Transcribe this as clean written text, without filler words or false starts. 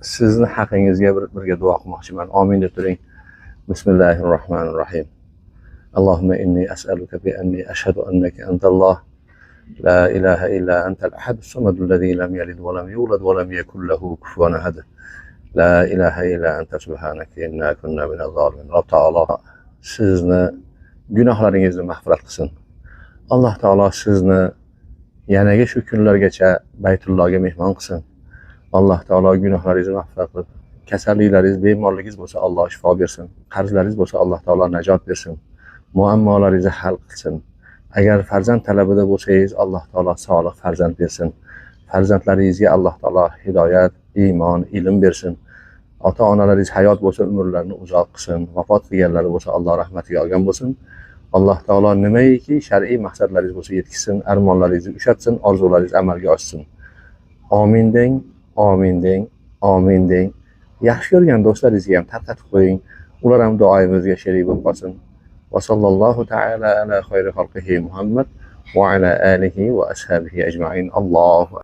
Sizni haqingizga birga duo qilmoqchiman. Amin deb turing. Bismillahirrohmanirrohim. Allohumma inni as'aluka bi anni ashhadu annaka antalloh la ilaha illa antal ahad as-samad allazi lam yalid va lam yulad va lam yakul lahu kufuwan ahad. La ilaha illa anta subhanaka inna kunna minaz zolimin. Alloh taolo sizni gunohlaringizni mag'firat qilsin. Alloh taolo sizni yanaga shu kunlargacha Baytullohga mehmon qilsin. Alloh taolo gunohlaringizni mag'firat qilib, kasalliklaringiz, bemorligingiz bo'lsa Alloh shifo bersin. Qarzlaringiz bo'lsa Alloh taolo najot bersin. Muammolaringizni hal qilsin. Agar farzand talabida bo'lsangiz, Alloh taolo solih farzand bersin. Farzandlaringizga Alloh taolo hidoyat, iymon, ilm bersin. Ota-onalaringiz hayot bo'lsa umrlarini uzoq qilsin. Vafot qilganlari bo'lsa Alloh rahmatiga olgan bo'lsin. Alloh taolo nimaiki shar'iy maqsadlaringiz bo'lsa yetkazsin, armonlaringizni ushatsin, orzularingiz amalga oshsin. Amin deng, amin deng, amin deng. Yaxshi ko'rgan do'stlaringizga ham tarqatib qo'ying. Ular ham duoyimizga sherik bo'lib qolsin. Va sallallohu taala ala xayri xalqihi Muhammad va ala alihi va ashabihi ajmain. Allohu